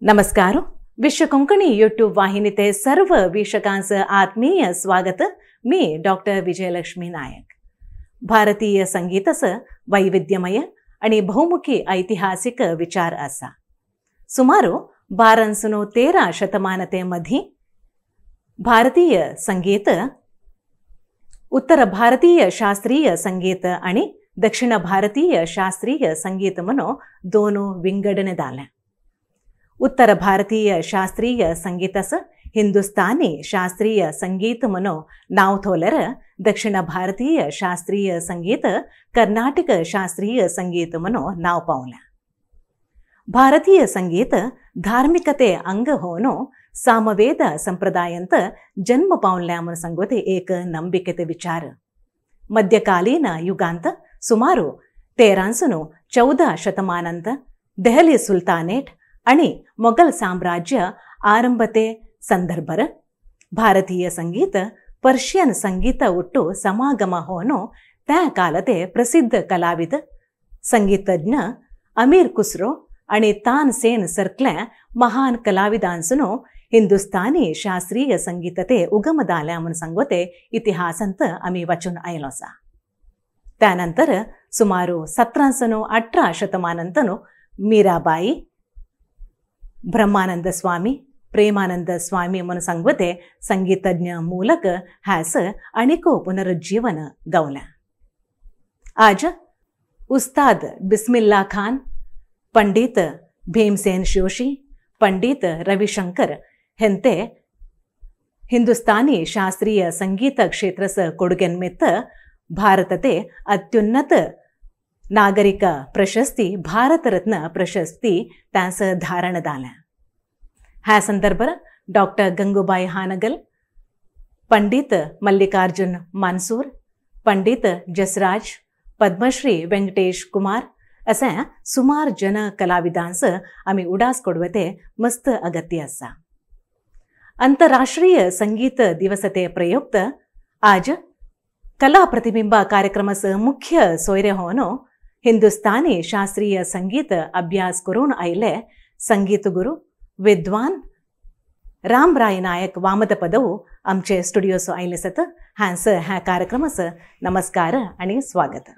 नमस्कार. विश्व कोंकणी यूट्यूब वाहिनी ते सर्व वीक्षकांचं आत्मीय स्वागत. मी डॉक्टर विजयलक्ष्मी नायक. भारतीय संगीताचं वैविध्यमय आणि बहुमुखी ऐतिहासिक विचार असा सुमारू 12 13 शतमानते मधी भारतीय संगीत उत्तर भारतीय शास्त्रीय संगीत आणि दक्षिण भारतीय शास्त्रीय संगीत म्हणून दोन विंगडणे जालें. उत्तर भारतीय शास्त्रीय संगीताचं हिंदुस्तानी शास्त्रीय संगीत म्हणून नाव थोलर दक्षिण भारतीय शास्त्रीय संगीत कर्नाटक शास्त्रीय संगीत म्हणून नाव पावलं. भारतीय संगीत धार्मिकते अंग होनो सामवेद संप्रदायंत जन्म पावल्या म्हणून सांगते एक ನಂಬಿಕೆತೆ विचार. मध्यकालीन युगांत सुमारू 13 14 शतमानांत दहली सुलतानेट आणि ಮೊಘಲ್ साम्राज्य आरंभते संदर्भर भारतीय संगीत पर्शियन संगीत ಒಟ್ಟು समागम होनो त्या कालते प्रसिद्ध कलाविद संगीतज्ञ अमीर खुसरो आणि तानसेन सरकल्या महान कलाविदांसनो हिंदुस्तानी शास्त्रीय संगीतते उगम दाल्या म्हणून सांगते इतिहासांत आम्ही वाचून आयलो आसा. त्यानंतर सुमारू 17 18 शतमानांतनो मीराबाई, ब्रह्मानंद स्वामी, प्रेमानंद स्वामी म्हणून सांगते संगीतज्ञ मूलक ह्यास अनेको पुनरुज्जीवन गावल्या. आज उस्ताद बिस्मिल्ला खान, पंडित भीमसेन जोशी, पंडित रविशंकर हेंते हिंदुस्तानी शास्त्रीय संगीत क्षेत्रस ಕೊಡುಗೆ ನಿಮಿತ್ತ ಭಾರತತೆ ಅತ್ಯುನ್ನತ नागरिक प्रशस्ती भारतरत्न प्रशस्ती त्यांचं धारण झालं. ह्या संदर्भात डॉक्टर गंगूबाई हानगल, पंडित मल्लिकार्जुन मानसूर, पंडित जसराज, पद्मश्री व्यंकटेश कुमार अशा सुमार जन कलाविदांचं आम्ही उडास कोडवते मस्त अगत्य असा. आंतरराष्ट्रीय संगीत दिवसते प्रयुक्त आज कला प्रतिबिंब कार्यक्रमाचं मुख्य सोयरे होनो हिंदुस्तानी शास्त्रीय संगीत अभ्यास करून आयले संगीत गुरु विद्वान रामराय नायक वामद पदव आमचे स्टुडिओसो आयले सत. हांस ह्या कार्यक्रमाचं नमस्कार आणि स्वागत.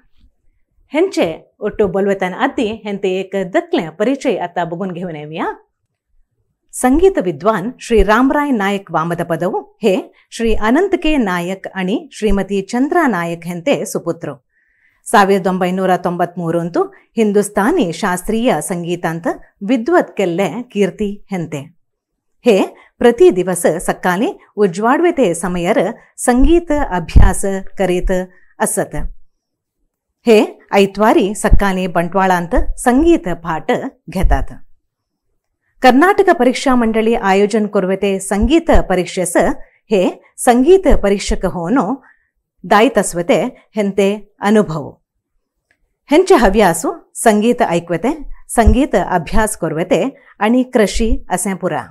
हेंचे ಒಟ್ಟು बोलवताना आदी हेंते एक दकले परिचय आता बघून घेऊन येऊया. संगीत विद्वान श्री रामराय नायक वामद पदव हे श्री अनंत के नायक आणि श्रीमती चंद्रा नायक हेंते सुपुत्र. 1993 हिंदुस्तानी शास्त्रीय संगीतांत विद्वत केल्ले कीर्ती हेंते. हे प्रति दिवस सकाळी उजवाडवेते समयर संगीत अभ्यास करीत असत. हे ऐतवारी सकाळी बंटवाळांत संगीत पाठ घेतात. कर्नाटक परीक्षा मंडळी आयोजन कुरवते संगीत परीक्षेस हे संगीत परीक्षक होनो दायित्वते हेंते अनुभव. हेंचे हव्यासु संगीत ऐकवते, संगीत अभ्यास करवते आणि कृषी असे पुरा.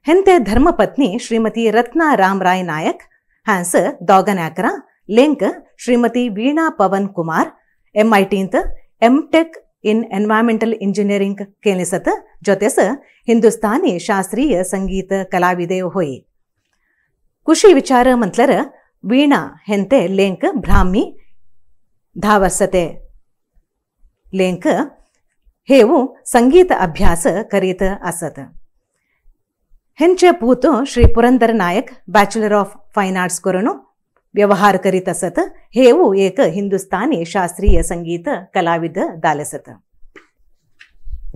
हेंते धर्मपत्नी श्रीमती रत्ना रामराय नायक हांस दोगनाकरा ಲಿಂಕ್ ಶ್ರೀಮತಿ ವೀಣಾ ಪವನ್ ಕುಮಾರ್ ಎಂಐಟಿಂತ M tech in environmental engineering ಕೇಳಿಸत ಜೊತೆಸ हिंदुस्तानी शास्त्रीय संगीत कलाविदे होई. ಖುಷಿ ವಿಚಾರ ಮಂತ್ಲರ ವೀಣಾ ಹೆಂತೆ ಲೇಂಕ್ ಬ್ರಾಹ್ಮಿ ಧಾವಸತೆ ಲೇಂಕ್ हेವು संगीत अभ्यास करीत असत. हेंचे पूत Shri Purandar Naik bachelor of fine arts करून व्यवहार करीत असत. हेವು एक हिंदुस्तानी शास्त्रीय संगीत कलाविद दालसत.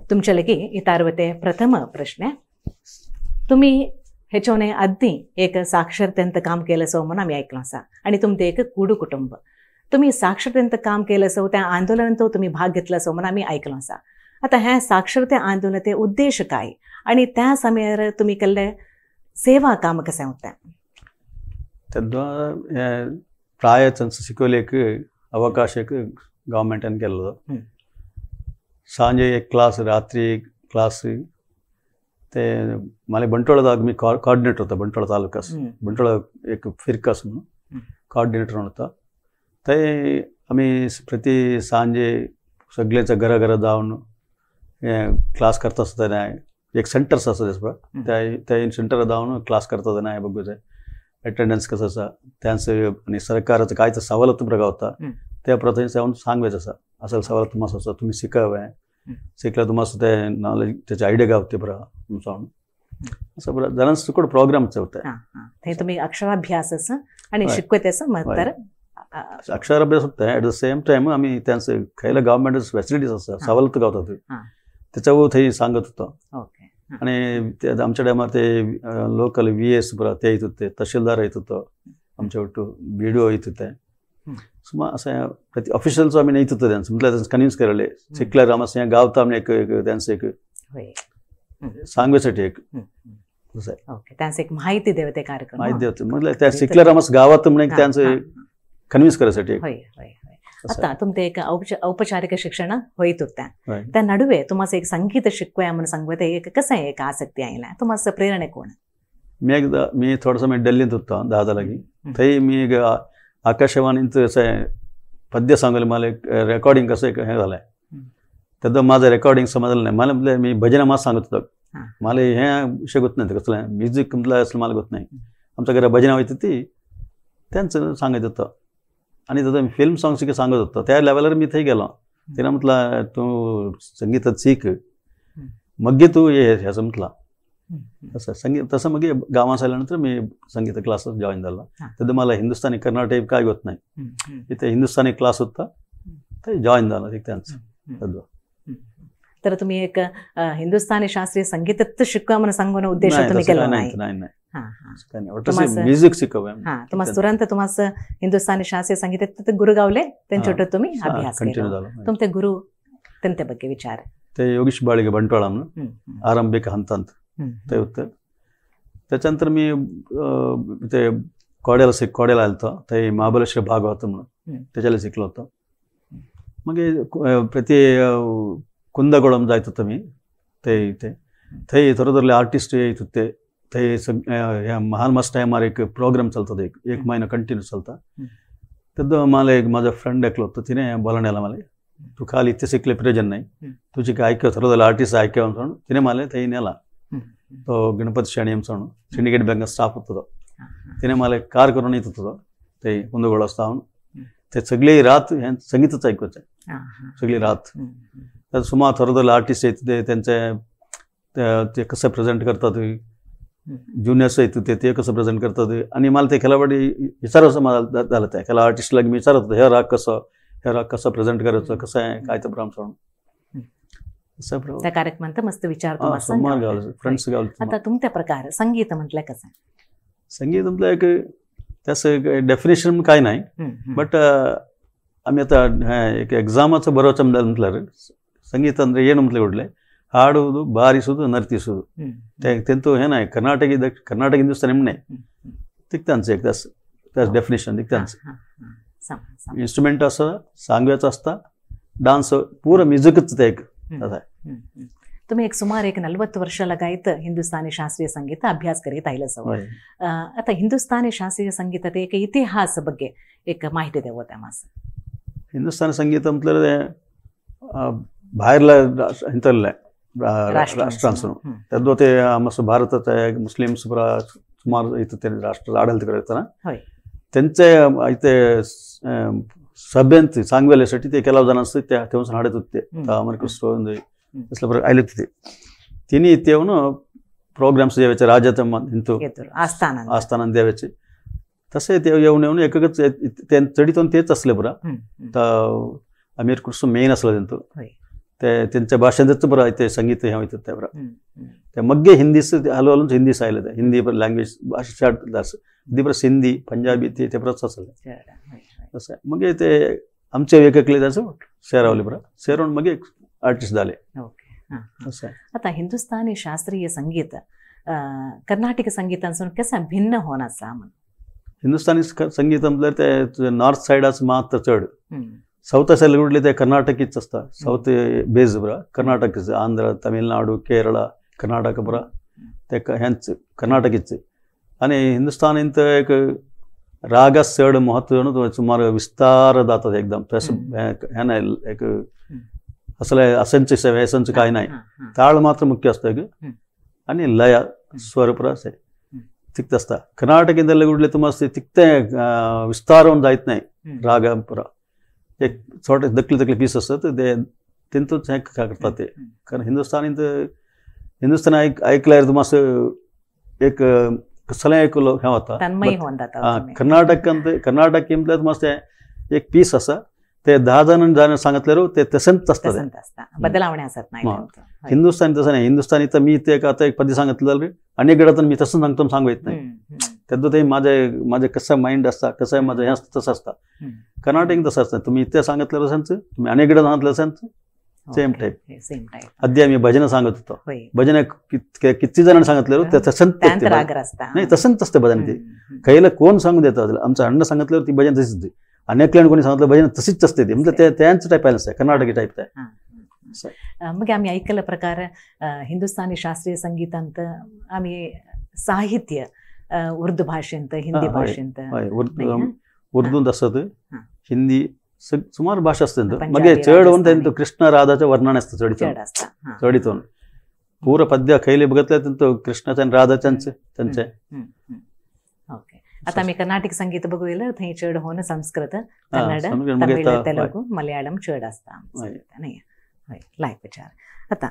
तुमच्या लगी इतारवते प्रथम प्रश्न. तुम्ही हेचोने आधी एक साक्षरतेंत काम केलं सो म्हणून आम्ही ऐकलं असा आणि तुमचे एक कुडू कुटुंब तुम्ही साक्षरतेंत काम केलं सो त्या आंदोलनात तुम्ही भाग घेतला सो म्हणून आम्ही ऐकलं असा. आता ह्या साक्षरते आंदोलनाचे उद्देश काय आणि त्या समयार तुम्ही केल्ले सेवा काम कशें होता? तेन्ना प्राय शिकवलेक अवकाश एक गव्हर्मेंटान केल्लो. सांजे एक क्लास, रात्री एक क्लास. ते मला बंटवाळादा मी कॉर्डिनेटर होता बंटवाळ तालुकास. बंटवाळ एक फिरकास म्हणून कॉर्डिनेटर होता. ते आम्ही प्रति सांजे सगळ्यांच्या घरा घरा जाऊन क्लास करता आसतना एक सेंटर्स आसा तें पळय त्या सेंटर जावन क्लास करता तेन्ना हें बघूं अटेंडन्स कसं आसा त्यांचं आनी सरकाराचं काय तर सवलत बरं गावता त्या प्रथम जावन सांगवेच आसा असल सवलत मास आसा तुम्ही शिकावे शिकला तुम्हाला ते नॉलेज त्याचे आयडिया गावते बरं सांगून असं बरं जाणांचं सुकड प्रोग्राम चवता थंय तुमी अक्षराभ्यास आनी शिकवते तर अक्षराभ्यास होता. ॲट the same time आम्ही त्यांचं खयला गव्हर्मेंट फॅसिलिटीज आसा सवलत गावतात त्याच्यावर थंय सांगत होतो. आणि ते आमच्या टायमार ते लोकल वी एस बरं ते येत होते, तहसीलदार येत होतो, आमच्या ಒಟ್ಟು बी डी ओ येत होते, सुमार असं प्रति ऑफिशियल्स आम्ही येत होतो त्यांचं म्हटलं त्यांचं कन्व्हिन्स करायला शिकल्यार आम गावता आम्ही एक त्यांचं एक सांगण्यासाठी एक त्यांचं एक माहिती देवते कार्यक्रम माहिती देवते म्हटलं त्या शिकल्यार आम गावात म्हणून त्यांचं कन्व्हिन्स करायसाठी. आता तुमचे एक औपचारिक शिक्षण होईत होत्या त्या नडुवे तुम्हाला एक संगीत शिकवया म्हणून सांगते एक कसं एक आसक्ती आयला तुम्हाला प्रेरणा कोण? मी एकदा मी थोडंसं मी दिल्लीत होतो दादा लागी थंय मी एक आकाशवाणींत असं पद्य सांगले मला एक रेकॉर्डिंग कसं एक हे झालं तेन्ना माझं रेकॉर्डिंग समजलं नाही मला म्हटलं मी भजन मात सांगत होतो मला हे विषय होत नाही कसलं म्युझिक म्हटलं असं मला होत नाही आमच्या घरा भजन होती ती त्यांचं सांगत होतं आणि तसं मी फिल्म सॉंग्स सांगत होतो त्या लेवलार मी थंय गेलो तिने म्हटलं तू संगीतात शिक मग तू ये असं म्हटलं तसं संगीत तसं मग गावात आल्यानंतर मी संगीत क्लासेस जॉईन झाला. तर मला हिंदुस्थानी कर्नाटक काय होत नाही इथे हिंदुस्थानी क्लास होता ते जॉईन झालं एक त्यांचं. तर तुम्ही एक हिंदुस्थानी शास्त्रीय संगीत शिकवा म्हणून सांगून उद्देश तुम्ही केला नाही? नाही, म्युझिक शिकव तुम्हाला तुरंत तुम्हाला हिंदुस्थानी शास्त्रीय संगीत गुरु गावले त्यांच्या तुम्ही अभ्यास केला. तुमचे गुरु त्यांच्या ಬಗ್ಗೆ विचार? ते योगेश बाळिगे बंटवाळ म्हणून आरंभिक हंत ते होतं. त्याच्यानंतर मी ते कॉड्याला कॉड्याला आलतो ते महाबळेश्वर भागवत म्हणून त्याच्याला शिकलो होतो. मग प्रति कुंदगोळम जायत होतं मी ते इथे थंय थोडे थोडे आर्टिस्ट येत होते थंय ह्या महान मस्त टायमार एक प्रोग्राम चलता एक एक महिना कंटिन्यू चलता. तर मला एक माझा फ्रेंड ऐकलं होतं तिने बोलण्याला मला तू खाली इथे शिकले प्रयोजन नाही तुझी काय ऐकव थोडं झालं आर्टिस्ट ऐकव म्हणून तिने मला थंय नेला. तो गणपती शेणी म्हणून सिंडिकेट बँक स्टाफ होतो तो तिने मला कार करून येत होतो ते कुंदगोळ असता ते सगळी रात हे संगीतच ऐकवायचं सगळी रात. तर सुमार थोडं झालं आर्टिस्ट येत ते त्यांचे ते कसं प्रेझेंट करतात ज्युनियर्स येत होते ते कसं प्रेझेंट करतात आणि मला ते खेळावाडी विचारायचं मला झालं त्या खेळा आर्टिस्टला मी विचारत होतो हे राग कसं हे राग कसं प्रेझेंट करायचं कसं आहे काय तर भ्राम सोडून त्या कार्यक्रमात मस्त विचार फ्रेंड्स गावले. आता तुमच्या प्रकार संगीत म्हटलं कसं? संगीत म्हटलं एक त्याचं डेफिनेशन काय नाही बट आम्ही आता एक एक्झामाचं बरोबर म्हटलं ಸಂಗೀತ ಅಂದರೆ ಏನು म्हटलं ಕೂಡಲೇ ಹಾಡುವುದು ಬಾರಿಸುವುದು ನರ್ತಿಸುವುದು ತೆಂತು ಏನ ಕರ್ನಾಟಕ ಕರ್ನಾಟಕ ಹಿಂದೂಸ್ತಾನಿ ನಿಮ್ಮನೆ तिकतांच एक त्याच डेफिनेशन तिकतांच इन्स्ट्रुमेंट असं सांगव्याचं असता डान्स पूरा म्युझिकच ते एक. तुम्ही एक सुमार एक 40 वर्ष लगायत हिंदुस्थानी शास्त्रीय संगीत अभ्यास करीत आयलं सव. आता हिंदुस्थानी शास्त्रीय संगीतात एक इतिहास ಬಗ್ಗೆ एक माहिती देवो त्या मास. हिंदुस्थानी संगीत म्हटलं बाहेरला इंतरले राष्ट्रांसून तद्वते ते आमचं भारताचा मुस्लिम्स सुमार इथं ते राष्ट्र आडळत करताना त्यांचे इथे सभ्यंत सांगवेल्यासाठी ते ಕೆಲವು ಜನ त्या तेव्हा हाडत होते अमर असलं आले होते तिने इथे प्रोग्राम्स द्यायचे राज्यात इंतू आस्थानात द्यायचे तसे ते येऊन येऊन एकच चढीतून तेच असले बरं. तर अमीर खुसरो मेन असलं त्यांचं ते त्यांच्या भाषेतच बरं ते संगीत हे होतं त्या बरं. त्या मग हिंदीच हळू हळूच हिंदीच आलं ते हिंदी लँग्वेज भाषा हिंदी बरं सिंधी पंजाबी ते ते बरंच असलं तसं मग ते आमचे वेगवेगळे त्याचं शेरावले बरं शेरवून मग एक आर्टिस्ट झाले. ओके. आता हिंदुस्थानी शास्त्रीय संगीत कर्नाटक संगीतांसून कसं भिन्न होणार म्हणून? हिंदुस्थानी संगीत म्हटल्यार ते नॉर्थ सायडाच मात्र चड साऊथ सायड कुठले ते कर्नाटकीच असता साऊथ बेस बरं कर्नाटकच आंध्र तमिळनाडू केरळ कर्नाटक बरं ते ह्यांच कर्नाटकीच. आणि हिंदुस्थानींत एक रागास चड महत्व सुमार विस्तार जातात एकदम तसं हे नाही एक असं असंच व्यसनचं काय नाही ताळ मात्र मुख्य असतं एक आणि लय स्वर पुरा असे तिकत आसता. कर्नाटकींतले उडले तुमकां तिकते विस्तार होवन जायत नाही राग पुरा एक छोटे दकले दकले पीस आसतात ते तेंतूच हें करतात ते. कारण हिंदुस्थानींत हिंदुस्थान आयकल्यार तुमकां एक कसलें आयकलो हें वता. कर्नाटकांत कर्नाटकी म्हटल्यार तुमकां एक पीस आसा ते 10 जाणांनी सांगितल्यार ते तशेंच आसता, बदलावणे आसत नाही. हिंदुस्थानी तसं नाही. हिंदुस्थानी तर मी ते आता एक पद्य सांगितलं जाल्यार अनेक गडात मी तसं सांगतो सांगू येत नाही. तेद्दां ते माझे माझे कसं माइंड आसता कसं माझं हें आसता तसं आसता. कर्नाटक तसं आसता, तुम्ही इथे सांगितलं तशेंच तुम्ही अनेक गडात सांगितलं तशेंच सेम टाईप सेम टाईप. अद्या मी भजन सांगत होतो, भजन किती जणांनी सांगितलं ते तसंच नाही तसंच असतं भजन. ते काहीला कोण सांगून देतात आमचं अण्ण सांगितल्यावर ती भजन तशीच, अनेक कोणी सांगितलं भजन तशीच असते ती. म्हणजे ते त्यांचं टाईप आहे, कर्नाटकी टाईप आहे. मग आम्ही ऐकलं प्रकार हिंदुस्थानी शास्त्रीय संगीतांत आम्ही साहित्य उर्दू भाषेंत हिंदी भाषेंत उर्दूंत असत हिंदी सुमार भाषा असतात. मगे चड होऊन त्यांचं कृष्ण राधाचं वर्णन असतं चढित चढितून पूर्ण पद्य खैले बघितलं त्यांचं कृष्णाचं आणि राधाच्यांचे त्यांचे. ओके, आता आम्ही कर्नाटक संगीत बघूया. थंय चड होऊन संस्कृत कन्नड तमिळ तेलुगू मलयाळम चड असता नाही. हय लायक विचार. आता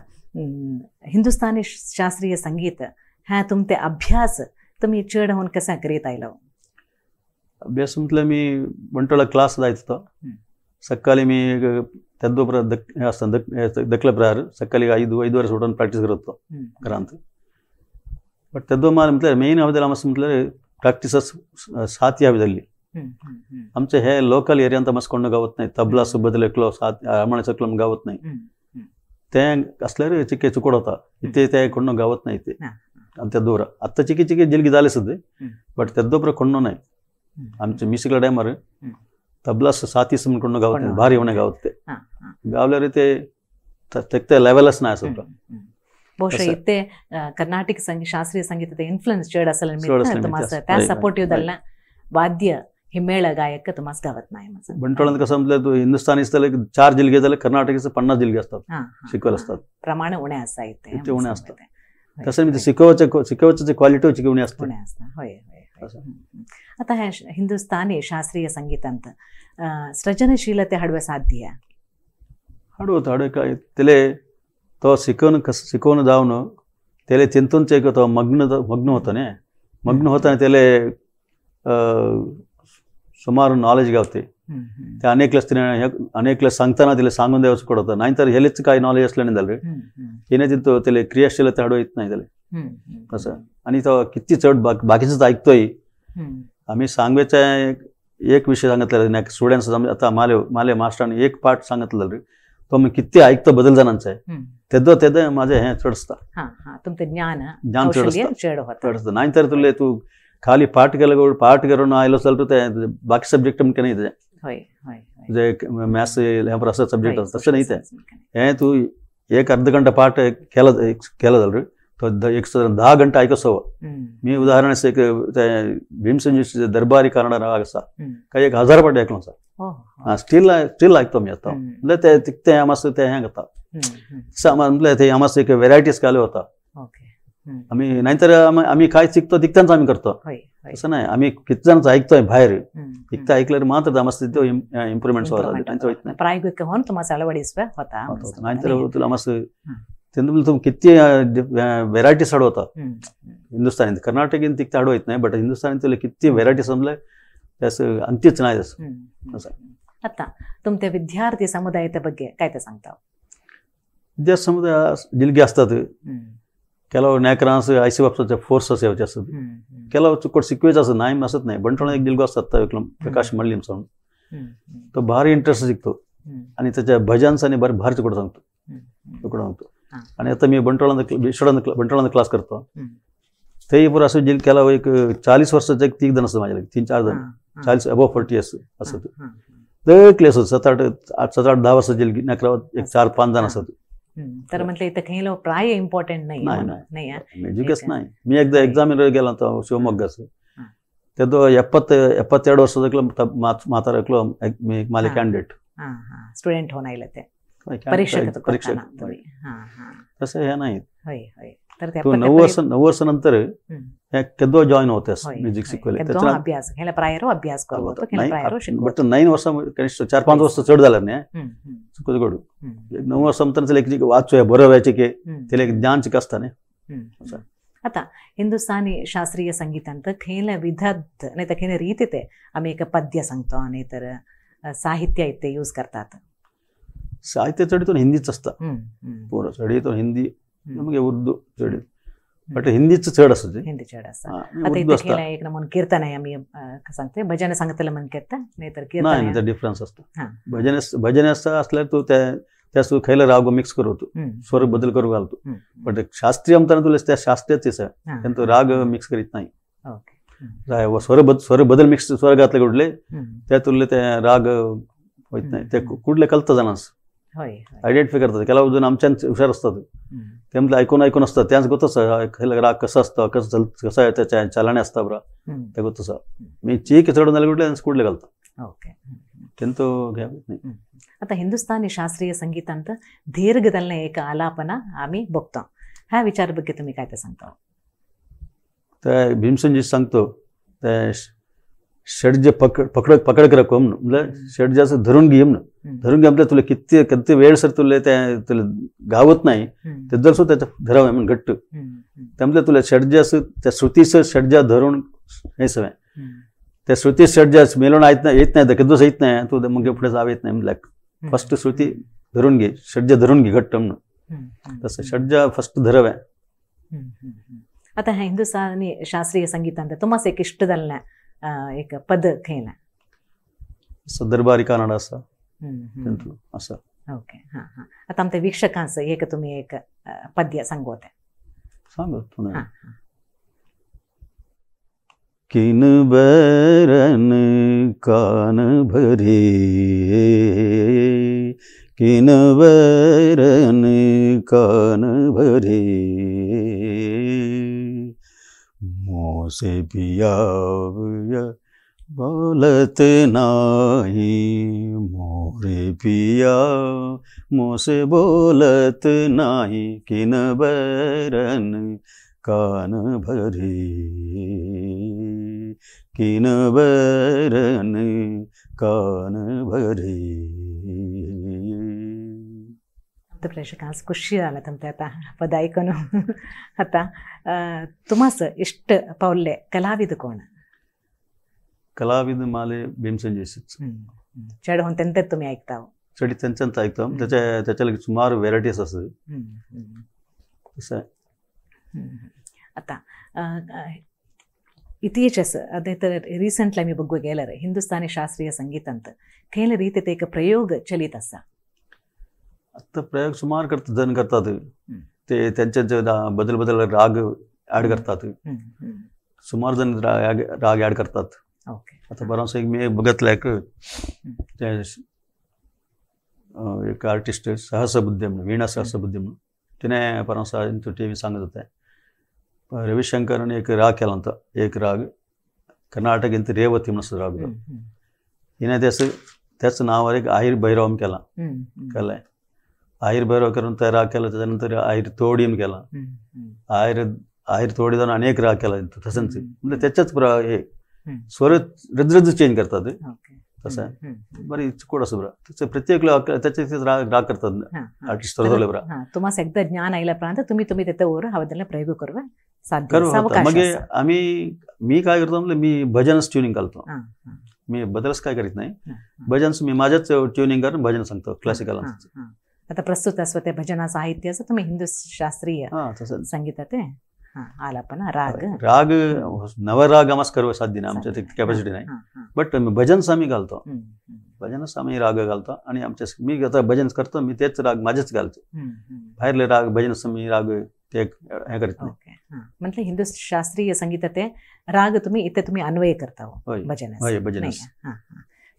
हिंदुस्थानी शास्त्रीय संगीत ह्या तुमचे अभ्यास तुम्ही चड होऊन कसा करीत आयलो? अभ्यास म्हटलं मी बंटवाळा क्लास जायत होतो. सकाळी मी तेद्दोपर दकले प्रहार सकाळी 5-5:30 सुटून प्रॅक्टीस करत होतो घरांत. बट तेद्दो म्हटल्यार मेन हवे आमचं म्हटल्यार प्रॅक्टिसस साथी हवी जाल्ली. आमचे हे लोकल एरियांत मस्त कोण गावत नाही, तबला सुबदल एकलो साथ हार्मोनियम एकलो गावत नाही. ते असल्यार चिके चुकोड होता इथे ते कोण गावत नाही ते आणि त्या दूर आत्ता चिके चिके जिलगी झाले सुद्धा बट तेद्दोपर कोण नाही. आमचे म्युझिकल टायमार तबला साथी म्हणून कोण गावत नाही, भारी होणे गावत ते गावल्यार ते ते लेवलच नाही असं. ಬಹುಶಃ ಇತ್ತೆ ಕರ್ನಾಟಕ ಶಾಸ್ತ್ರೀಯ ಸಂಗೀತದ ಇನ್ಫ್ಲುಯೆನ್ಸ್ ಚಡ್ असेल त्या सपोर्टिव्ह दल्ला वाद्य हिम्मेळ गायक तुम्हाला गावत नाही. बंटवाळात कसं म्हटलं हिंदुस्थानी 4 जिल्हे झाले, कर्नाटकचे 50 जिल्हे असतात शिकवले असतात, प्रमाण उणे असा इथे उणे असतात. तसं मी शिकवचे क्वालिटी उणे असते. होय होय. आता हे हिंदुस्थानी शास्त्रीय संगीतांत सृजनशीलते हाडवे साध्य हाडवत हाडवे काय त्याले तो शिकवून कसं शिकवून जाऊन त्याला चिंतूनच एक तो मग्न मग्न होतो ने मग्न होताना त्याला सुमार नॉलेज गावते. ते अनेकलेस अनेकलेस सांगताना तिला सांगून द्यावं पडतं, नाहीतर हेलेच काय नॉलेज असलं नाही झालं हे तिथं त्याला क्रियाशीलता हाडू येत नाही त्याला तसं. आणि तो किती चढ बाकीचंच ऐकतोय. आम्ही सांगवेचा एक विषय सांगितला स्टुडंट्स आता माले माले मास्टरांनी एक पाठ सांगितलं तो मी किती ऐकतो बदल जणांचा आहे तेद्दो तेद्दो माझे हे चढसता तुमचं ज्ञान ज्ञान चढसता. नाहीतर तुले तू खाली पाठ केलं पाठ करून आयलो चलतो ते बाकी सब्जेक्ट नाही ते मॅथ्स असं सब्जेक्ट तसं नाही ते हे तू एक अर्ध घंटा पाठ केलं केलं झालं तो एक 10 घंटा ऐकसो. मी उदाहरण एक भीमसेन जोशी दरबारी कन्नड राग असा काही 1000 पाठ ऐकलो sir still still ऐकतो मी आता. म्हणजे ते ते आम्हाला ते हें करता म्हणजे ते आम्हाला एक व्हेरायटीज घाले होता आम्ही. नाहीतर आम्ही काय शिकतो तिकतांच आम्ही करतो तसं नाही. आम्ही किती जणांचं ऐकतोय बाहेर तिकता ऐकल्यावर मात्र आम्हाला इम्प्रुव्हमेंट होत नाही. प्रायोगिक होऊन तुम्हाला अळवडिसवे होता. नाहीतर तुला आम्हाला तुम्ही किती व्हेरायटीज हाडवता हिंदुस्थानी कर्नाटकीन तिकता हाडू येत नाही बट हिंदुस्थानी तुला किती व्हेरायटी समजलं त्याचं अंत्यच नाही तसं. आता तुमच्या विद्यार्थी समुदायाच्या ಬಗ್ಗೆ काय ते सांगता? विद्यार्थी समुदाय जिलगे असतात ಕೆಲವು ನ್ಯಾಕರಾನ್ಸ್ I C बाबसाचे फोर्स असे असत, ಕೆಲವು चुकट शिकवेच असत नाही असत नाही. बंटवाळा एक जिलगो असतात प्रकाश मल्लीम म्हणून तो भारी इंटरेस्ट शिकतो आणि त्याच्या भजन्स आणि भारी भारी चुकट सांगतो तुकडं सांगतो. आणि आता मी बंटवाळा क्लास करतो तेही पुरा असं जिल केला एक 40 वर्षाचे एक 3 जण असतात माझ्याकडे 3-4 जण 40 अबोव 40 असं असत दकले असत 7-8-10 वर्ष जिल नकरावत एक 4-5 जण असतात. तर म्हटलं इथं काही लोक प्राय इम्पॉर्टंट नाही नाही एज्युकेशन नाही. मी एकदा एक्झामिनर गेला होता शिवमोग्गास तेದ್ದು 72 ವರ್ಷದ ಮಾತಾಡಕ್ಲು ಮಾಲೆ ಕ್ಯಾಂಡಿಡೇಟ್ स्टुडंट होऊन आले ते परीक्षक तसं हे नाही. होय होय. तर तूं 9 वर्सां नंतर हें केदो जॉईन होतेस म्युझिक शिकवले अभ्यास खेळ्या प्रायरो अभ्यास करतो बट 9 वर्सां कनिष्ठ 4-5 वर्सां चड जाल्यार न्ही चुकत घडू 9 वर्सां म्हणटना एक वाचूया बरो व्याचे की त्याला एक ज्ञान चिक आसता न्ही. आता हिंदुस्थानी शास्त्रीय संगीतांत खेळ विधत नाही तर खेळ रीती ते आम्ही एक पद्य सांगतो आणि तर साहित्य इथे यूज करतात. साहित्य चड तो हिंदीच असता पुरो चड तो हिंदी मगे उर्दू चड बट हिंदीच चड आसता हिंदी चड आसता. आता इथे खेळ एक नमून कीर्तन आहे आम्ही सांगते भजन सांगतले म्हण कीर्तन नाही तर कीर्तन नाही डिफरन्स असता. भजन भजन असल्यार तू त्या खयला राग मिक्स करतो स्वर बदल करू घालतो बट शास्त्रीय म्हणताना तुला त्या शास्त्रीयच आसा तो राग मिक्स करीत नाही. स्वर बदल मिक्स स्वर घातले कुठले त्या तुले ते राग होत नाही ते कुठले कळता जाणास आयडेंटिफाय करतात. ಕೆಲವು जण आमच्यान हुशार असतात ते म्हटलं ऐकून ऐकून असतात त्याच गोत राग कसं असतं कसं कसं त्याच्या चालणे असता बरं ते गोत आसा मी चीक चढून जाल्यार कुठले कुठले घालता तेंतो घ्या नाही. आता हिंदुस्थानी शास्त्रीय संगीतांत दीर्घदलने एक आलापना आम्ही बघतो ह्या विचार ಬಗ್ಗೆ तुम्ही काय ते सांगता? ते भीमसेनजी सांगतो ते षड्ज पकड पकड पकड रखो म्हणजे षड्जाचं धरून घे म्हणून धरून घे म्हटलं तुला किती किती वेळ सर तुला ते तुला गावत नाही ते जर सुद्धा त्याचं धरावं म्हणून घट्ट त्यामुळे तुला षड्जाचं त्या श्रुतीचं षड्जा धरून हे सगळं त्या श्रुती षड्जा मेलवणं येत नाही येत नाही कधीच येत नाही तू मग पुढे जाव येत नाही म्हणलं फर्स्ट श्रुती धरून घे षड्ज धरून घे घट्ट म्हणून तसं षड्जा फर्स्ट धराव्या. आता ह्या हिंदुस्थानी शास्त्रीय संगीतांत तुम्हाला एक इष्ट जाल्लें एक पद खंयला? दरबारी कानड आसा आसा. ओके हां हां. आता आमच्या वीक्षकांस एक तुम्ही एक पद्य सांगोते सांगो. हां. किन बैरन कान भरे किन बैरन कान भरे मोसे पिया बोलत नाही मोरे पिया मोसे बोलत नाही किन बैरन कान भरे किन बैरन कान भरे. प्रेक्षकांस खुशी जाला तुमचे आता पद ऐकून. आता तुम्हास इष्ट पावले कलाविद कोण? कलाविद माले भीमसेन जोशीच. चड होऊन त्यांच्यात तुम्ही ऐकता? चढ त्यांच्यात ऐकतो. त्याच्या त्याच्या सुमार व्हेरायटीज असतात तसं. आता इतीचेच अದೇ तर रिसेंटली आमी बघू गेल्यार हिंदुस्थानी शास्त्रीय संगीतांत खंयले रीते ते एक प्रयोग चलित आसा. आता प्रयोग सुमार करतात जण करतात ते त्यांचे बदल बदल राग ऍड करतात सुमार जण राग ऍड करतात. आता बराचसा एक मी बघितलं एक एक आर्टिस्ट सहस्रबुद्धे म्हणून वीणा सहस्रबुद्धे म्हणून तिने परवासा टी व्ही सांगत होते रविशंकरने एक राग केला होता एक राग कर्नाटक इंत रेवती म्हणून राग हिने त्याचं त्याचं नावावर एक आहिर भैरवम केला केलाय आहिर भैरव करून त्या राग केला. त्याच्यानंतर आहिर तोडीम केला आहिर आहिर तोडी जाऊन अनेक राग केला तसंच म्हणजे त्याच्याच हे स्वर रज चेंज करतात तसं बरी चिकोड असं बरं त्याचं प्रत्येक त्याचे राग राग करतात आर्टिस्ट ठरवले बरं. तुम्हाला एकदा ज्ञान आयल्या तुम्ही तुम्ही त्याच्यावर हवं प्रयोग करू करू. मग आम्ही मी काय करतो म्हणजे मी भजनच ट्युनिंग घालतो मी बदलच काय करीत नाही भजन मी माझ्याच ट्युनिंग करून भजन सांगतो क्लासिकल. आता प्रस्तुत असं ते भजना साहित्य असं तुम्ही हिंदू शास्त्रीय संगीतात आलापना राग राग नवराग आम्हाला करू साध्य नाही आमच्या कॅपॅसिटी नाही बट भजन्स आम्ही घालतो भजनच आम्ही राग घालतो आणि आमच्या मी आता भजन करतो मी तेच राग माझेच घालतो बाहेरले राग भजन मी राग ते हे करीत नाही. म्हटलं हिंदू शास्त्रीय संगीतात ते राग तुम्ही इथे तुम्ही अन्वय करता भजन भजन.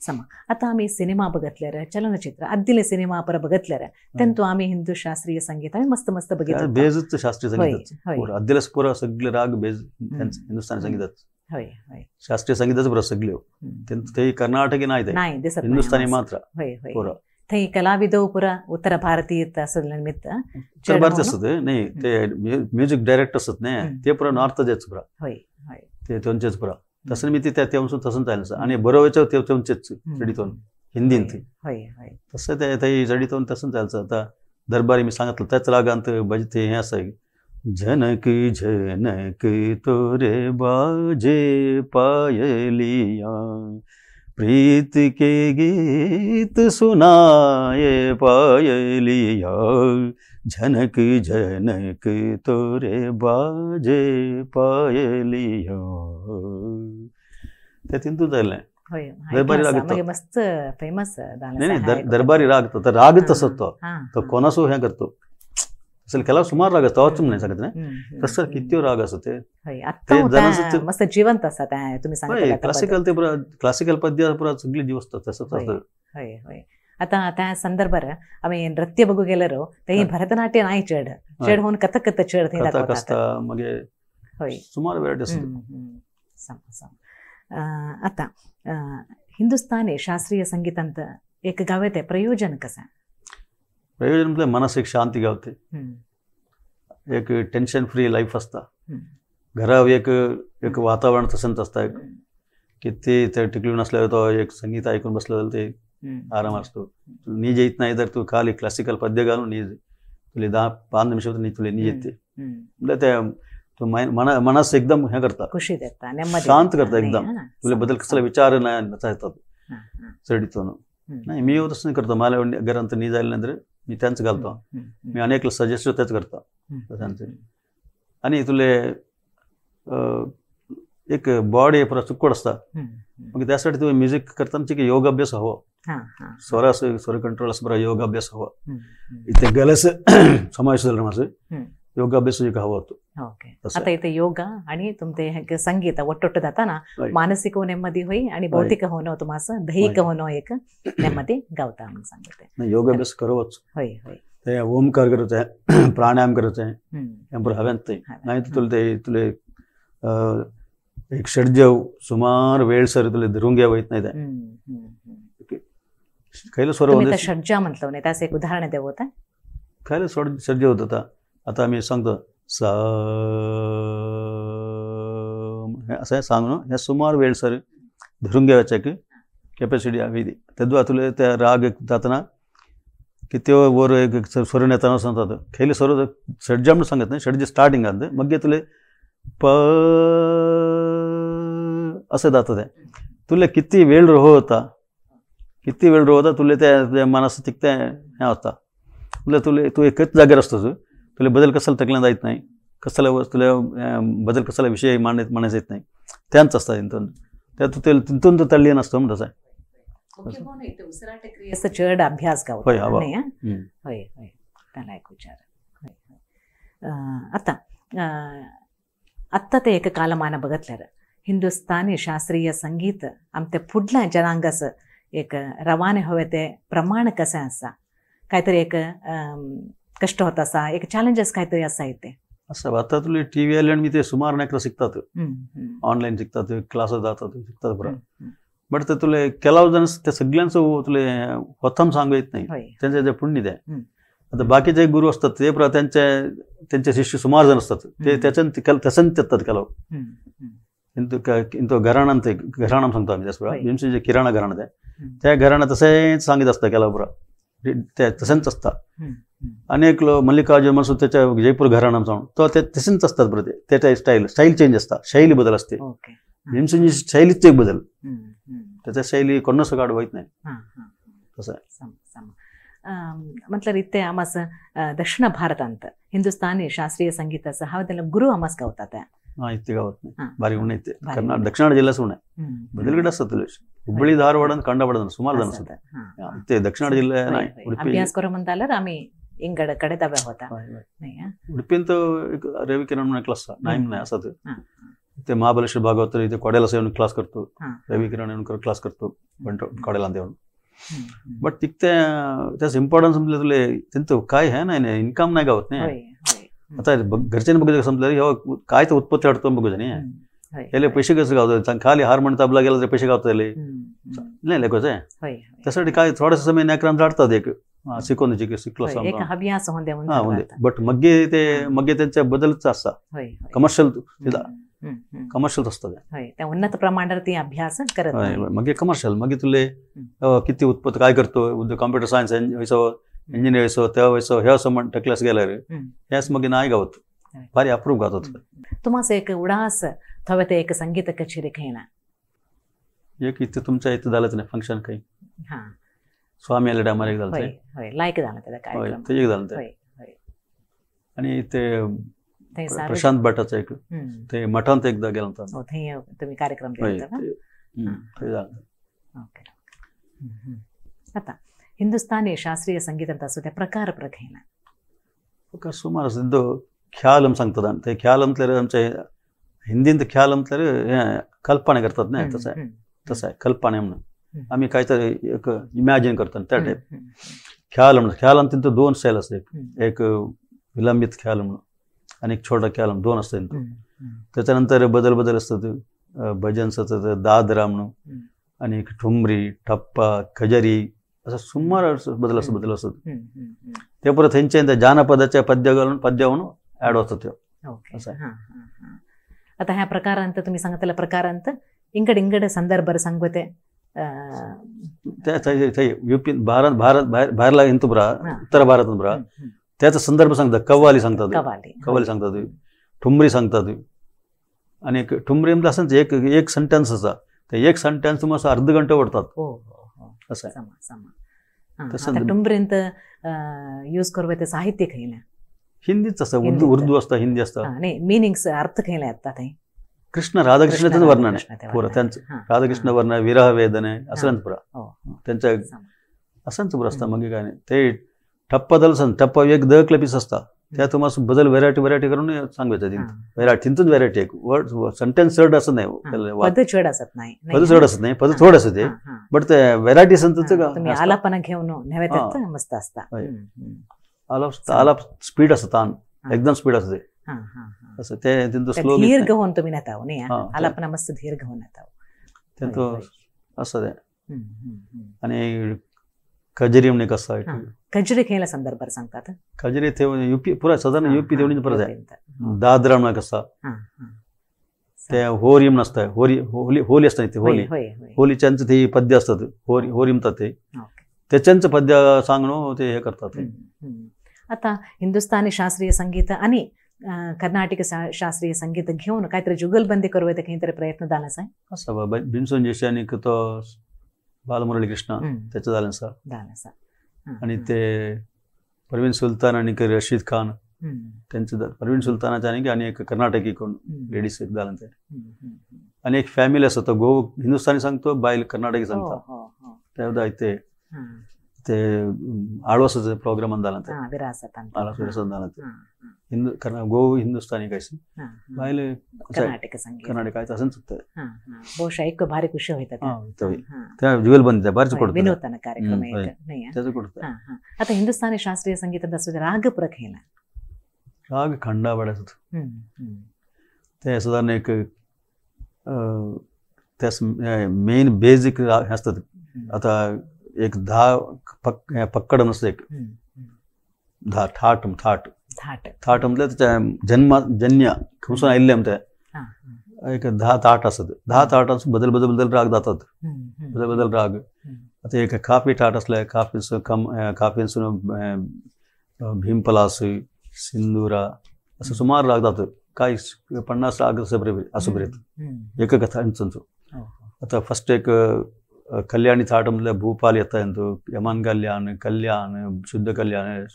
समा आता आम्ही सिनेमा बघितल्यार चलनचित्र आदिले सिनेमा पर बघितल्यार तेंतु आम्ही हिंदू शास्त्रीय संगीत आम्ही मस्त मस्त बघितलं बेजच शास्त्रीय संगीत आदिलेच पुरा सगळे राग बेज हिंदुस्थानी संगीतात होय होय शास्त्रीय संगीताच पुरा सगळे ते कर्नाटकी नाही नाही दिसत हिंदुस्थानी मात्र होय होय. थंय कलाविदो पुरा उत्तर भारतीय आसले निमित्त उत्तर भारतीय आसत न्ही ते म्युझिक डायरेक्टर आसत न्ही ते पुरा नॉर्थचेच पुरा हय हय ते थंयचेच पुरा तसं मी ते तेवसून तसंच जायना आनी बरोवचो ते थंयचेच चडितोन हिंदींत हय हय तसं ते थंय चडितोन तसंच जायचं. आता दरबारी मी सांगितलं त्याच रागांत भजते हे असं झनक झनक तोरे बाजे पायलिया प्रीत के गीत सुनाए पायलिया झनक झनक तोरे बाजे पायलिया ते तिंतून जायलें. दरबारी राग मस्त फेमस नाही नाही दरबारी राग तो राग तसो तो तो कोणासो हे करतो असेल केला सुमार राग असतो नाही सांगत नाही तसं किती राग असतो ते मस्त जिवंत असतात तुम्ही सांगितलं क्लासिकल ते पुरा क्लासिकल पद्य पुरा सगळी जीव असतात तसंच असतं. हय हय आता त्या संदर्भार आम्ही नृत्य बघू गेल्यार ते भरतनाट्य नाही चढ चढ होऊन कथक चढ कथक असता मगे सुमार व्हरायटी असतात. आता हिंदुस्थानी शास्त्रीय संगीतांत एक गावते प्रयोजन कसं? प्रयोजन म्हणजे मनास एक शांती गावते, एक टेन्शन फ्री लाईफ असता, घरा एक एक वातावरण तसंच असतं की ते टिकलून नसल्यावर तो एक संगीत ऐकून बसलं ते आराम असतो. नीज येत नाही तर तू खाली क्लासिकल पद्य घालून नीज तुला 10-5 निमिष नी तुला नीज येते म्हणजे ते तो मनास एकदम हे करता खुशी देता शांत करता एकदम तुला बदल कसला विचार नाही येतात चढितो नाही. मी तसं नाही करतो, मला घरांत नीज आल्यानंतर मी त्यांचं घालतो, मी अनेक सजेस्ट त्याच करतो त्यांचे. आणि तुले एक बॉडी पुरा चुक्कड असता मग त्यासाठी तुम्ही म्युझिक करताना की योगाभ्यास हवा, स्वर स्वर कंट्रोल असं बरं योगाभ्यास हवा, इथे गलस समावेश झाला माझं योगाभ्यास एक हवा होतो. आता इथे योगा आणि तुमचे संगीत ಒಟ್ಟೊಟ್ಟು जाताना मानसिक नेమ్మदी होई आणि भौतिक होणं तुम्हाला दैहिक होणं एक नेమ్మदी गावता म्हणून सांगते. योगाभ्यास करावंच होय होय ते ओमकार करत आहे प्राणायाम करत आहे बरं हव्यात ते नाही तर तुला ते तुले एक षड्जव सुमार वेळ सर तुला धरून घ्यावं येत नाही ते खायला स्वर षड्जा म्हटलं नाही त्याचं एक उदाहरण देऊ होता खायला षड्ज होत होता. आता मी सांगतो सा असं सांगणं ह्या सुमार वेळ सर धरून घ्यायचं की कॅपॅसिटी हवी तद्वा तुला त्या राग जाताना की ते वर एक स्वर नेताना सांगतात खेळ स्वर षड्ज म्हणून सांगत नाही षड्ज स्टार्टिंग आणतं मग तुला प असं जातं ते तुला किती वेळ रोह होता किती वेळ रोह होता तुला त्या मनास तिकते हे होता तुला तुला तू एकच जागेवर असतो तुला बदल कसाला तकल्या जायत नाही कसाला तुला बदल कसाला विषय मांडायचा येत नाही त्यांच असतात तिथून त्यात तिथून तो तल्लीन असतो म्हणून तसं चढ अभ्यास गाव होय हवा होय होय त्याला एक विचार. आता आत्ता ते एक कालमान बघितल्यार हिंदुस्थानी शास्त्रीय संगीत आमच्या फुडल्या जनांगाचं एक रवाने हवे ते प्रमाण कसं आसा काहीतरी एक कष्ट होत असा एक चॅलेंजेस काहीतरी असा येते असं. आता तुला टी व्ही आले आणि मी ते सुमार नाही शिकतात ऑनलाईन शिकतात क्लास जातात शिकतात बरं बट ते तुला केलाव जण त्या सगळ्यांचं तुला होतम सांगू येत नाही त्यांचे जे पुण्य आहे. आता बाकीचे गुरु असतात ते त्यांचे त्यांचे शिष्य सुमार जण असतात ते त्याच्यान तसंच येतात केलाव इंतो घराणं ते घराणं सांगतो आम्ही त्याच वेळा जे किराणा घराणं आहे त्या घराणं तसेच सांगित असतं केलाव पुरा ते तसंच असतात. अनेक लोक मल्लिकार्जुन म्हणून त्याच्या जयपूर घराणं सांगून तो ते तसेच असतात बरं ते त्याच्या स्टाईल स्टाईल चेंज असतात शैली बदल असते भीमसेनची शैलीच एक बदल त्याच्या शैली कोणास काढ होत नाही तसं. म्हटलं इथे आमास दक्षिण भारतांत हिंदुस्थानी शास्त्रीय संगीताचं हा त्याला गुरु आमास गावतात हा इथे गावत नाही भारी उणे इथे कर्नाटक दक्षिण जिल्ह्याच उणे बदलगड असतात तुला हुब्बळी धारवाड आणि कंडावाड सुमार जण असतात ते दक्षिण जिल्हा नाही अभ्यास करू म्हणताल्यार आम्ही इंगड कडे दबे होता नाही. उडपींत रवी किरण म्हणून क्लास नाही नाही असतात ते महाबलेश्वर भागवत इथे कॉडेला येऊन क्लास करतो रवी किरण येऊन क्लास करतो कॉडेला येऊन बट तिथे त्याचं इम्पॉर्टन्स म्हटलं तुला त्यांचं काय आहे नाही इन्कम नाही गावत नाही. आता घरच्यांनी बघितलं संपलं काय तर उत्पत्ती अडतो बघू नाही याले पैसे कसं गावतात खाली हार्मोन तबला गेला तर पैसे गावतात नाही लेकोच आहे. त्यासाठी काय थोडासा समय न्याक्रम झाडतात एक शिकवून शिकलो अभ्यास बट मग्गे ते मग्गे त्यांच्या बदलच असता कमर्शियल कमर्शियल असतं उन्नत प्रमाणावर ती अभ्यास करत मग कमर्शियल मग तुले किती उत्पन्न काय करतो computer science vaso engineer vaso त्या वैसो हे असं म्हण टकल्यास गेल्यार ह्याच मग नाही गावत भारी अप्रूप गावत. तुम्हाला एक उडास थवे ते एक संगीत कचेरी खैना एक इथे तुमच्या इथे झालंच नाही फंक्शन काही स्वामी आले टायमार एक झालं लायक झालं त्याचा ते एक झालं ते आणि ते प्रशांत भटाचं एक ते मठांत एकदा गेला होता तुम्ही कार्यक्रम झालं. आता हिंदुस्थानी शास्त्रीय संगीत असो त्या प्रकार प्रखेना प्रकार सुमार असतो. ख्याल सांगतात ते ख्याल म्हटल्यार आमचे हिंदींत ख्याल म्हटल्यार कल्पना करतात नाही तसं आहे तसं आहे कल्पना म्हणून आम्ही काहीतरी एक इमॅजिन करतो त्या टाईप ख्याल म्हणून. ख्याल तिथं दोन स्टाईल असते एक विलंबित ख्याल म्हणून आणि एक छोटा ख्याल दोन असतात. त्याच्यानंतर बदल बदल असतात भजन असतात दादरा म्हणून आणि एक ठुमरी ठप्पा खजरी असं सुमार बदल असं बदल असतात. ते परत त्यांच्या जानपदाच्या पद्य घालून पद्यावरून ऍड होतात ते असं. आता ह्या प्रकारांत तुम्ही सांगतला प्रकारांत इंकड इंकड संदर्भ सांगते युपी भारत भारत बाहेर बाहेरला हिंदू बरा उत्तर भारत बरा त्याचा संदर्भ सांगतात. कव्वाली सांगतात कव्वाली सांगतात ठुमरी सांगतात आणि एक ठुमरी म्हणजे असं एक एक सेंटेन्स असा ते एक सेंटेन्स तुम्हाला अर्ध घंटा ओढतात असं आहे. ठुमरींत यूज करू ते साहित्य खैना हिंदीच असतं उर्दू उर्दू असतं हिंदी असतं नाही मिनिंग्स अर्थ खैला येतात कृष्ण राधाकृष्णाचं वर्णन आहे पुरं त्यांचं राधाकृष्ण वर्णन विरह वेदन आहे असं पुरा त्यांच्या असंच पुरं असतं. मग काय नाही ते ठप्पा दल सांग ठप्पा एक the क्लपीस असता त्या तुम्हाला बदल व्हेरायटी व्हेरायटी करून सांगायचं व्हेरायटी तिथून व्हेरायटी एक वर्ड सेंटेन्स चढ असं नाही पद चढ असत नाही पद चढ असत नाही पद थोडं असत ते बट ते व्हेरायटी आलापना घेऊन मस्त असता आलाप आलाप स्पीड असतं तान एकदम स्पीड असते असं ते स्लो दीर्घ होऊन तुम्ही नेताव नाही आलापना मस्त दीर्घ होऊन नेताव असं ते. आणि खजरी म्हणे कसं आहे खजरी खेळला संदर्भ सांगतात खजरी ते युपी पुरा साधारण युपी तेवढी परत आहे. दादरा म्हणा कसा ते होरी म्हणून असतं होरी होली होली असतं ते होली होलीच्यांचं ते पद्य असतात होरी होरी म्हणतात ते त्याच्यांचं पद्य सांगणं ते हे करतात. आता हिंदुस्थानी शास्त्रीय संगीत आणि कर्नाटक शास्त्रीय संगीत घेऊन काहीतरी जुगलबंदी करू काहीतरी प्रयत्न झाला आहे असं बाबा भीमसेन जोशी आणि तो बालमुरली कृष्ण त्याचं झालं झालं. आणि ते परवीन सुलतान आणि रशीद खान त्यांचं परवीन सुलतानाच्या आणि एक कर्नाटकी कोण लेडीज एक झालं ते. आणि एक फॅमिली असतो तो गो हिंदुस्थानी सांगतो बाईल कर्नाटकी सांगतो त्या ते ते आळवासाचं प्रोग्राम झाला ते विरासत विरासत झालं ते हिंदू गो हिंदुस्थानी काय बायल कर्नाटक संगीत कर्नाटक काय असं चुकतं ಬಹುಶಃ एक भारी खुशी होतात त्या जुगलबंदी भारीच ಕೊಡ್ತಾರೆ विनोदನ ಕಾರ್ಯಕ್ರಮ एक त्याचं ಕೊಡ್ತಾರೆ. आता हिंदुस्थानी शास्त्रीय संगीत राग प्रखेला राग खंडाबड असत ते साधारण एक त्यास मेन बेसिक असतात. आता एक 10 पक्कड नसतं एक 10 ठाट थाट थाट म्हटलं त्याच्या जन्म जन्य खमसून आयिल्ले आमचे एक 10 ताट असत 10 ताट बदल बदल बदल राग जातात बदल बदल राग. आता एक काफी ठाट असले काफी कम काफींसून भीमपलास सिंदुरा असं सुमार राग जातात काही 50 राग असं बरेत एक कथांचो. आता फर्स्ट एक कल्याणी थाट म्हटलं भूपाल येता यमन कल्याण कल्याण शुद्ध कल्याण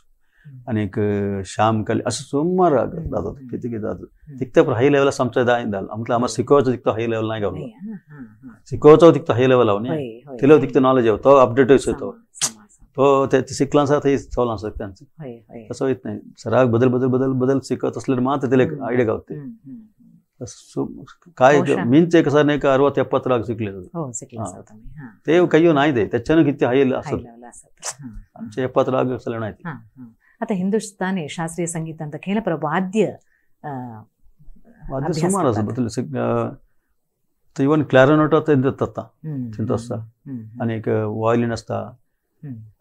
आणि एक श्याम कल्याण असं सुमार राग जातात किती किती जातात तिकतं हाय लेवल आमचं झालं म्हटलं आम्हाला शिकवायचं तिकतं हाय लेवल नाही गावलं शिकवायचं तिकतं हाय लेवल आहो नाही तिला तिकतं नॉलेज आहे तो अपडेट होतो तो ते शिकला ते चवला त्यांचं तसं होत नाही. राग बदल बदल बदल बदल शिकत असले मात्र त्याला एक आयडिया गावते. काय मीन्स एक सर नाही का 60-70 राग शिकले ते काही नाही ते त्याच्यानं किती हाय असत आमचे 70 राग असले नाही. आता हिंदुस्थानी शास्त्रीय संगीत ಅಂತ ಕೇಳ वाद्य वाद्य सुमार असत. इवन क्लॅरिनेट तेंत आसता थंय आसता आनी एक वॉयलीन आसता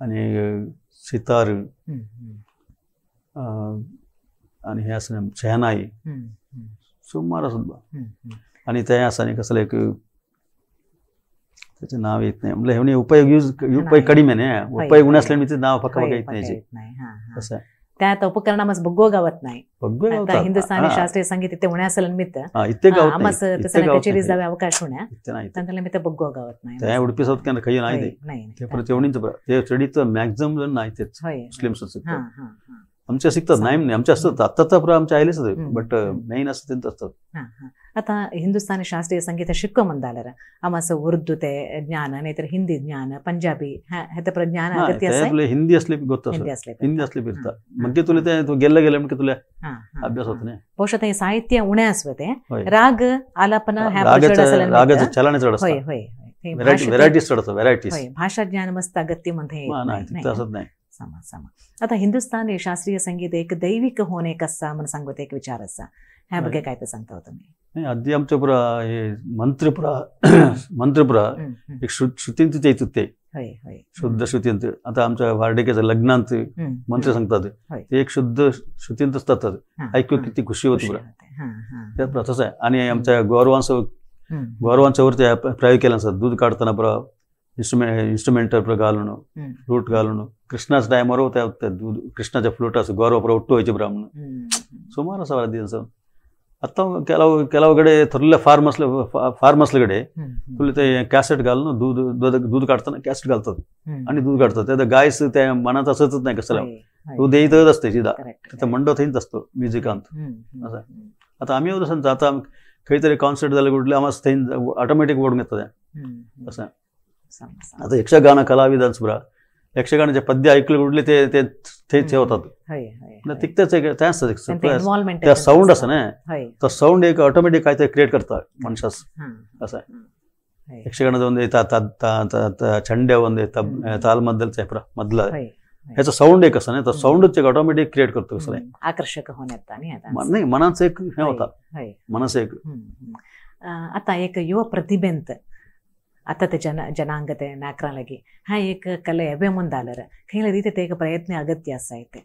आनी सितार आनी हें आसा शेहनाई सुमार आसत आनी तें आसा न्ही कसलें एक त्याचे नाव येत नाही म्हणजे हे उपयोग यूज उपयोग कಡಿಮೆ उपयोग उणे असल्याने ते नाव पक्का येत नाही असं त्यात उपकरणामस बग्गो गावत नाही हिंदुस्थानी शास्त्रीय संगीत इथे उणे असेल निमित्त आमस तसं कचेरी जावे अवकाश होण्या तांतले निमित्त बग्गो गावत नाही ते उडपी सावत केन्ना खंय नाही ते परत तेवढीच ते चडीत मॅक्झिमम जण नाही तेच मुस्लिम्स शिकतात आमचे शिकतात नाही नाही आमचे असतात आत्ता तर आमचे आयलेच बट मेन असतात तेंच असतात. आता हिंदुस्थानी शास्त्रीय संगीत शिक्को मंदालर आमस उर्दू ते ज्ञान नाहीतर हिंदी ज्ञान पंजाबी हे तर ज्ञान अगत्य असते हिंदी असले ಗೊತ್ತು हिंदी असले फिरता मग तुला ते गेले गेले म्हणजे तुला अभ्यास होत नाही ಬಹುಶಃ ते साहित्य उणे असते राग आलापना ह्या रागाचं चलन चढ असतं होय होय व्हरायटीज चढ असतात व्हरायटीज होय भाषा ज्ञान मस्त अगत्य मध्ये नाही तसंच नाही. समा समा आता हिंदुस्थानी शास्त्रीय संगीत एक दैविक होणे कसा म्हणून सांगते एक विचार असा ह्या ಬಗ್ಗೆ काय सांगता हो तुम्ही? नाही आधी आमच्या पुरा हे मंत्रपुरा मंत्रपुरा एक श्रुतींत येत ते शुद्ध श्रुतींत आता आमच्या वार्डिकेच्या लग्नांत मंत्र सांगतात ते एक शुद्ध श्रुतींत असतात ऐकू किती खुशी होती पुरा त्या तसं आहे. आणि आमच्या गौरवांचं गौरवांच्या वरती प्रयोग केला असतात दूध काढताना पुरा इन्स्ट्रुमेंट घालून फ्लूट घालून कृष्णाच्या टायमावर त्या दूध कृष्णाच्या फ्लूट असं गौरव पुरा उट्टू व्हायचे ब्राह्मण सुमार असं आधी आता ಕೆಲವು ಕೆಲವು ಕಡೆ थोडले फार्मसकडे तुला ते कॅसेट घालून दूध दूध काढताना कॅसेट घालतात आणि दूध काढतात त्या गायस त्या मनात असतच नाही कसला दूध येतच असते सीधा तिथं मंडळ थंयच असतो म्युझिकांत असं. आता आम्ही तसं आता खंय तरी कॉन्सर्ट जाले कुठले आम्हाला थंय ऑटोमॅटिक ओढून येतात असं. आता यक्षगान कलाविदांच बरा यक्षगानाचे पद्य ऐकले कुठले ते ते थंयच हे होतात तिकतेच त्या साऊंड असं ना तो साऊंड एक ऑटोमॅटिक काय ते क्रिएट करता मनशास असं. यक्षगानाचं ಒಂದು ಚಂಡೆ ಒಂದು ताल मधलं मधलं ह्याचा साऊंड एक असं नाही तर साऊंडच एक ऑटोमॅटिक क्रिएट करतो कसं आकर्षक होण्यात नाही मनाचं एक हे होता मनाचं एक. आता एक युवा प्रतिभेंत आता ते जनांग ते नाकरा लगी हा एक कಲೆ एवे ಮುಂದಾಲರ खंयले रीते ते एक प्रयत्न अगत्य आसा ते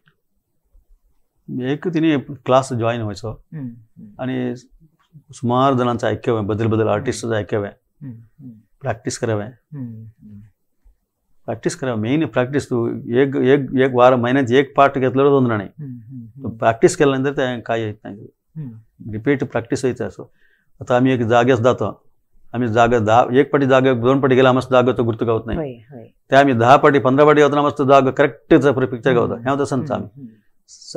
एक तिने क्लास जॉईन व्हायचो आणि सुमार जणांचं ऐकवे बदल बदल आर्टिस्टचं ऐकवे प्रॅक्टिस करावे प्रॅक्टिस करावे मेन प्रॅक्टिस तू एक एक एक वार महिन्यात एक पाठ घेतल्यावर दोन नाही प्रॅक्टिस केल्यानंतर ते काय येत नाही रिपीट प्रॅक्टिस व्हायचं असं. आता आम्ही एक जागेच जातो आम्ही जागा 10 एक पाटी जागा 2 पाटी गेला आम्हाला जागा तो गुर्त गावत नाही ते आम्ही 10 पाटी 15 पाटी गावताना आम्हाला जागा करेक्ट पिक्चर गावता ह्या तसंच आम्ही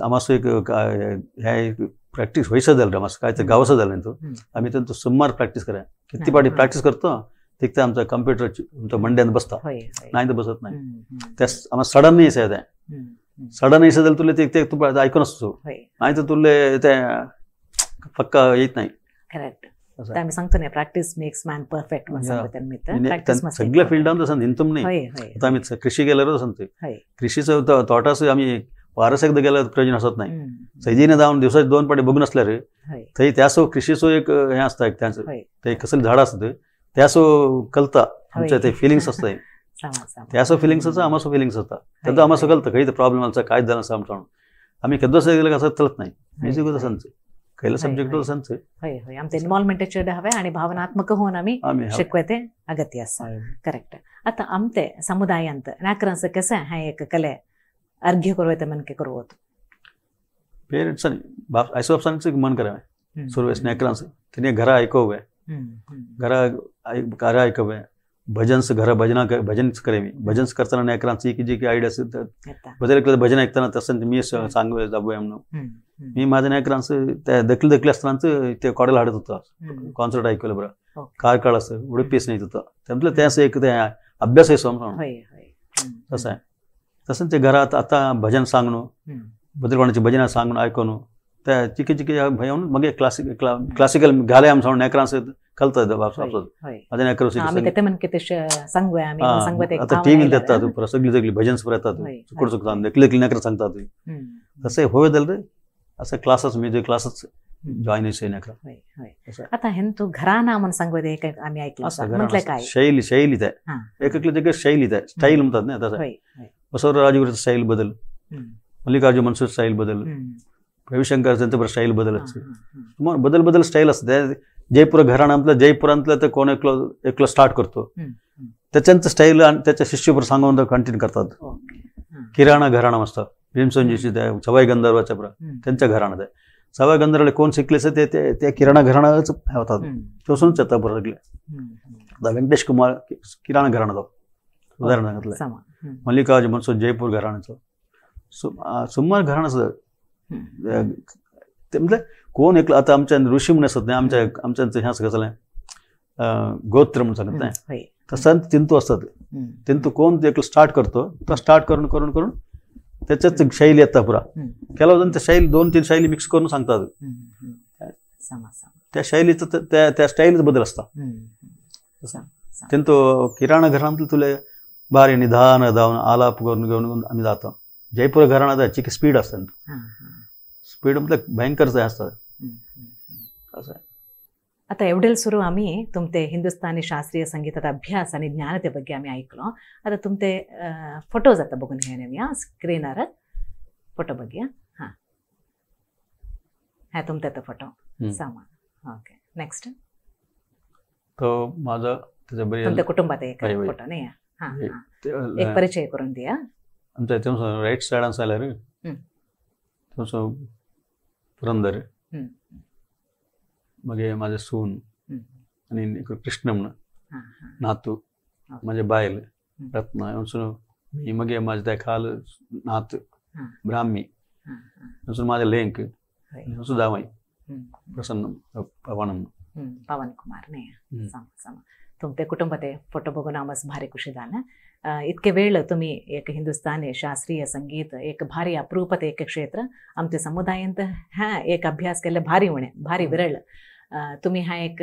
आम्हाला एक हे प्रॅक्टिस व्हायचं झालं आम्हाला काय तर गावचं झालं नाही तो आम्ही त्यांचं सुमार प्रॅक्टिस करा किती पाटी प्रॅक्टिस करतो तिथे आमचं कम्प्युटर आमच्या मंड्यात बसता नाही तर बसत नाही त्या आम्हाला सडन नाही आहे सडन नाही झालं तुला ते तू ऐकून असतो नाही तर तुला ते पक्का येत नाही. करेक्ट आम्ही सांगतो ना प्रॅक्टिस मेक्स मॅन परफेक्ट म्हणून सगळ्या फील्डात तसं हिंतून नाही. आता आम्ही कृषी गेल्यावर सांगतोय कृषीचं तोटाचं आम्ही वारस एकदा गेल्यावर प्रयोजन असत नाही सैजीने जाऊन दिवसाचे 2 पाटी बघून असल्या रे थंय त्यासो कृषीचो एक हे असतं एक त्यांचं ते कसं झाड असतं त्यासो कळता आमच्या ते फिलिंग्स असतं त्यासो फिलिंग्स असं आम्हाला फिलिंग्स असतात त्याचा आम्हाला कळतं काही प्रॉब्लेम आमचा काय झालं असं आमचं आम्ही केदोस गेलं कसं चलत नाही म्युझिक तसंच खयला सब्जेक्ट तसंच होय होय आमचं इन्व्हॉल्वमेंट चड हवे आणि भावनात्मक होऊन आम्ही शिकवते अगत्य आसा. करेक्ट. आता आमते समुदायांत नाकरांचं कसं हा एक कले अर्घ्य करवते मनके करवत पेरेंट्स आयसोबापसांचं मन करावे सुरवेस नेकरांचं तिने घरा ऐकवे घरा घरा ऐकवे भजन्स घरा भजना भजन्स करावी भजन्स करताना नेकरांची की जी की आयडिया असेल बदल केलं भजन ऐकताना तसं मी सांगू जाबूया म्हणून मी माझ्या नेकरांचं त्या दखल दखल असतानाच ते कॉडेल हाडत होतं कॉन्सर्ट ऐकवलं बरं कारकाळ असं उडपीस नाही होतं त्यातलं त्याचं एक ते अभ्यास आहे समजून तसं आहे तसंच ते घरात आता भजन सांगणं बदलवाण्याची भजन सांगणं ऐकणं त्या चिके चिके भयवून मग क्लासिकल घाले आमचं नेकरांचं कळतं माझ्या आता टीव्ही देतात सगळी सगळी भजन येतात चुकड चुकतात देखले नेकर सांगतात तसं होय झालं रे असं क्लासेस म्युझिक क्लासेस जॉईन सैन्याक. आता हेंतु घराणा म्हणून सांगू दे आम्ही ऐकलं म्हटलं काय शैली शैली ते एक एकले शैली ते स्टाईल म्हणतात ना तसं. बसवराज स्टाईल बदल, मल्लिकार्जुन मनसूर स्टाईल बदल, रविशंकर त्यांचं स्टाईल बदल, सुमार बदल बदल स्टाईल असते. जयपूर घराणा म्हटलं जयपुरांतलं तर कोण एकलो एकलो स्टार्ट करतो त्याच्यांचं स्टाईल आणि त्याच्या शिष्यपर सांगून कंटिन्यू करतात. किराणा घराणा असतं भीमसेन जोशी त्या सवाई गंधर्वाच्या त्यांच्या घराण्यात आहे. सवाई गंधर्वाला कोण शिकले ते त्या किराणा घराण्याच होतात तसूनच येतात बरं सगळे. आता व्यंकटेश कुमार किराणा घराण्याचा उदाहरण सांगितलं, मल्लिकार्जुन मनसूर जयपूर घराण्याचं, सुमार घराण्याचं ते म्हणजे कोण एकलं. आता आमच्या ऋषी म्हणून असत नाही आमच्या आमच्या ह्या कसं गोत्र म्हणून सांगत नाही तसं तिंतू असतात. तिंतू कोण एकलं स्टार्ट करतो तो स्टार्ट करून करून करून त्याच्याच शैली येतात पुरा. ಕೆಲವು जण त्या शैली 2-3 शैली मिक्स करून सांगतात. त्या शैलीचं त्या त्या स्टाईलच बदल असतात. तिंतू किराणा घराण्यातलं तुला भारी निधान धावून आलाप करून घेऊन आम्ही जातो. जयपूर घराण्यात चिक स्पीड असतं, स्पीड म्हटलं भयंकर असतात असं. आता एवढेल सुरू आम्ही तुमते हिंदुस्थानी शास्त्रीय संगीताचा अभ्यास आणि ज्ञानते ಬಗ್ಗೆ आम्ही ऐकलो. आता तुमते फोटोज आता बघून घेऊया स्क्रीनर फोटो बघूया. हां हा तुमचा तो फोटो सामा. ओके नेक्स्ट तो माझा तुमच्या कुटुंबात एक फोटो नाही. हां एक परिचय करून द्या. आमच्या तुमचं राईट साइड आसायला रे तुमचं पुरंदर, मगे माझे सून आणि कृष्ण म्हणून नातू, माझे बायल रत्न मी, मगे माझे त्या खाल नात ब्राह्मी, माझे लेंक दामाई प्रसन्न पवन पवन कुमार नाही. तुमच्या कुटुंबात फोटो बघून आम्हाला भारी खुशी झालं. इतके वेळ तुम्ही एक हिंदुस्थानी शास्त्रीय संगीत एक भारी अप्रूपत एक क्षेत्र आमच्या समुदायांत हा एक अभ्यास केले भारी उणे भारी विरळ. तुम्ही हा एक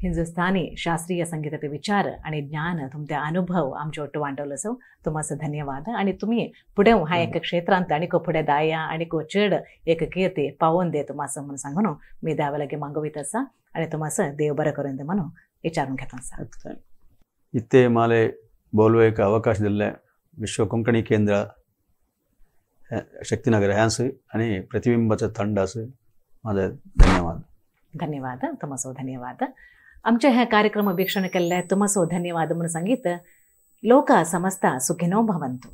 हिंदुस्थानी शास्त्रीय संगीताचे विचार आणि ज्ञान तुमचे अनुभव आमच्या ಒಟ್ಟು वांटवलं सो तुम्हाला धन्यवाद. आणि तुम्ही पुढे हा एक क्षेत्रांत आणि पुढे दाया आणि चेड एक कीर्ती पावून दे तुम्हाला म्हणून सांगून मी द्यावं लागे मागवित असा आणि तुम्हाला देव बरं करून दे म्हणून विचारून घेतो सर. इथे मला बोलवे एक अवकाश दिले विश्व कोंकणी केंद्र शक्तिनगर ह्यांस आणि प्रतिबिंबाचं थंड असं माझा धन्यवाद. धन्यवाद तुमसो धन्यवाद. आमच्या ह्या कार्यक्रम वीक्षण केल्ले तुमसो धन्यवाद म्हणून सांगित. लोक समस्ता सुखिनो भवन्तु.